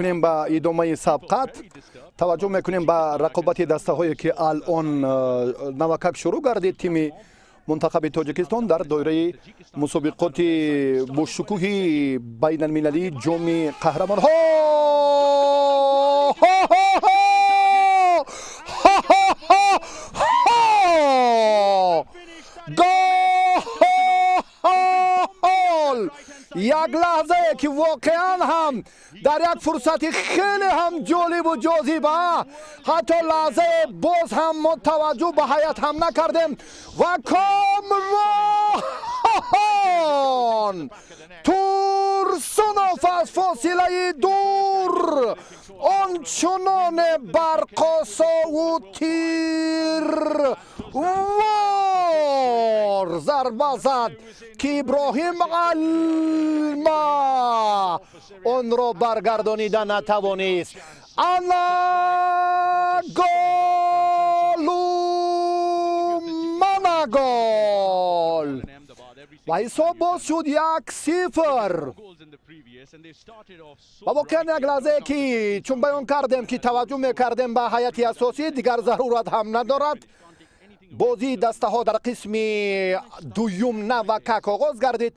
Мекунем ба идомаи сабқат, таваҷҷӯҳ мекунем ба рақобати дастаҳое, ки алон навакак шурӯъ гардид. Тими мунтахаби Тоҷикистон дар доираи мусобиқоти бошукӯҳи байналмилалии Ҷоми Қаҳрамонҳо. Ҳо-ҳо-ҳо! Ҳо-ҳо-ҳо! Ҳо! Гол! Як лаҳзае, ки воқеан ҳам дар як фурсати хеле ҳам ҷолибу ҷозиба, ҳатто лаҳзае боз ҳам мо таваҷҷӯҳ ба ҳайат ҳам накардем ва Комрон Турсунов аз фосилаи дур ончуноне барқосову тирвор зарба зад, ки Иброҳим Алма онро баргардонида натавонист. Ана голу, мана гол ва ҳисоб боз шуд 1-0. Ва воқеан як лаҳзае, ки чун баён кардем, ки таваҷҷӯҳ мекардем ба ҳайати асосӣ, дигар зарурат ҳам надорад. Бозии дастаҳо дар қисми дуюм навакак оғоз гардид.